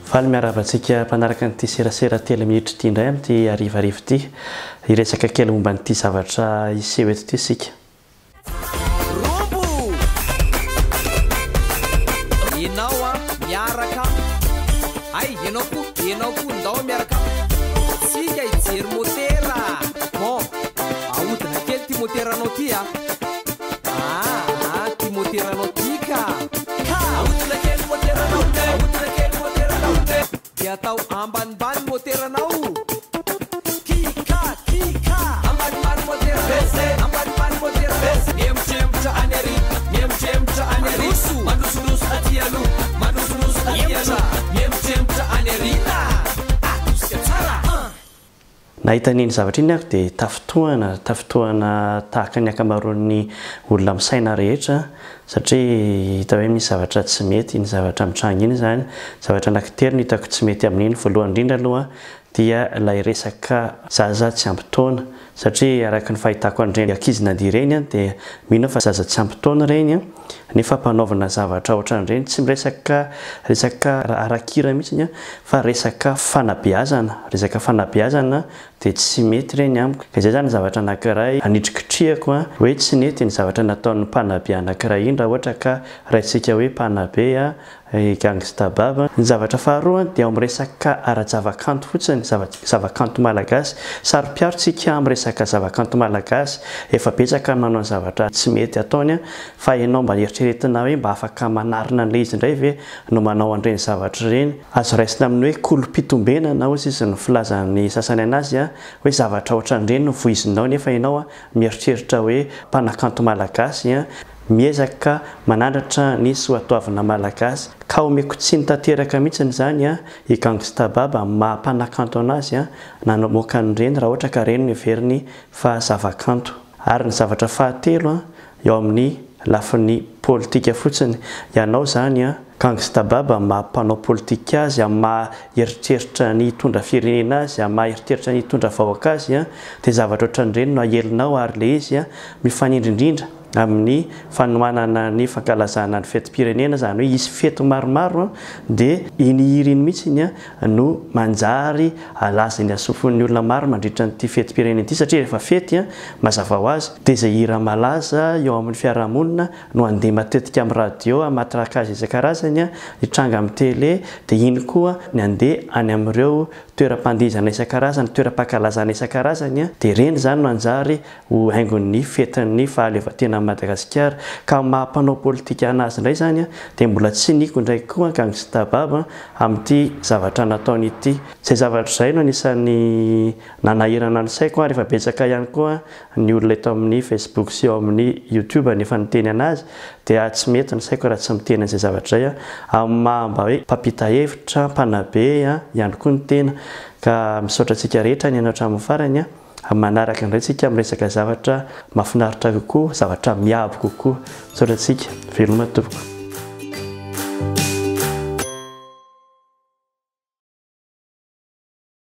Faly miarahaba antsika mpanaraka an'ity serasera telo minitra ity indray amin'ity harivariva ity. Hiresaka kely momba an'ity zavatra hiseho eto ity isika. Rombo! Enao an, miaraka Hay, enao koa, enao koa, ndao miaraka Tsika hijery motera Bon, ahodina kely ty moteranao ty a Aa, ty moteranao ty ka Ka! Ahodina kely moteranao, ahodina kely moteranao Dia atao ambanimbany moteranao Kika, kika, ambanimbany moteranao, ambanimbany moteranao Miembotrembotra any ary, miembotrembotra any ary Mandrosondroso aty aloha, mandrosondroso aty aloha Miembotrembotra any aoriana, atosika tsara. Nahita an'iny zavatra iny aho dia tafintohana, tafintohana tahaka ny ankamaroan'ny olona misaina rehetra satria hita hoe misy zavatra tsy mety iny zavatra mitranga iny izany. Zavatra anankitelo no hitako tsy mety amin'iny, voalohany indrindra aloha dia ilay resaka zaza tsy ampy taona satria araka ny fahitako an'ireny ankizy nandihy ireny dia mino aho fa zaza tsy ampy taona ireny nefa ampanaovina zavatra ohatran'ireny, tsy miresaka resaka ara-kira mihitsy fa resaka fanabeazana, resaka fanabeazana dia tsy mety ireny amiko, ka izay izany zavatra anankiray anitrikitrihako hoe tsy nety ny zavatra nataon'ny mpanabe anankiray iny raha ohatra ka raisika hoe mpanabe I Gangsta Baba. Ny zavatra faharoa dia ao amin'ny resaka ara-javakanto fotsiny, zava-kanto malagasy. Saro-piaro tsika amin'ny resaka zavakanto malagasy. Efa betsaka ny manao ny zavatra tsy mety ataony fa ianao mba eritreretina hoe mba afaka manarina an'ilay izy indray ve no manao an'ireny zavatra ireny. Azo raisina amin'ny hoe kolom-pitombenana hozy izy ny filazan'ny sasany anazy hoe zavatra ohatran'ireny no voizinao nefa ianao mieritreritra hoe mpanakanto malagasy. Miezaka manandratra ny soatoavina malagasy ka omeko tsiny tanteraka mihitsiny izany i Gangsta Baba amin'ny maha mpanakanto anazy nanamoaka an'ireny raha ohatra ka ireny no heveriny fa zavakanto. Ary ny zavatra fahatelo eo amin'ny lafiny politika fotsiny, ianao izany Gangsta Baba amin'ny maha mpanao politika azy, amin'ny maha eritreritra ny hitondra firenena azy, amin'ny maha eritreritra ny hitondra vahoaka azy dia zavatra ohatran'ireny no aelinao ary ilay izy mifanindrindrindra amin'ny fanohanana ny fankalazana ny fetim-pirenena, izany hoe hisy fety maromaro dia iny hira iny mihitsy no manjary halaza eny an-tsofin'ny olona maro mandritra an'ity fetim-pirenena ity satria rehefa fety mazava ho azy dia izay hira malaza eo amin'ny fiarahamonina no handeha matetika amin'ny radio, amin'ny matraquage isan-karazany, hitranga amin'ny télé dia iny koa ny handeha any amin'ireo toeram-pandihizana isan-karazany, toeram-pankalazana isan-karazany dia ireny izany no hanjary ho haingon'ny fetin'ny fahaleovantenan'i Madagasikara. Ka amin'ny maha mpanao politika anazy indray izany dia mbola tsy niko indray koa Gangsta Baba amin'ity zavatra nataony ity. Izay zavatra izay no anisan'ny nanahirana ny saiko ary efa betsaka ihany koa ny olona eto amin'ny Facebook sy eo amin'ny YouTube no efa niteny anazy dia tsy mety ny saiko raha tsy miteny an'izay zavatra izay amin'ny maha mba hoe mpampita hevitra, mpanabe ihany koa ny tena. Ka misaotra antsika rehetra nihaino hatramin'ny farany. Amin'ny manaraka indray tsika miresaka zavatra mahafinaritra kokoa, zavatra miabo kokoa. Misaotra antsika. Veloma tompoko.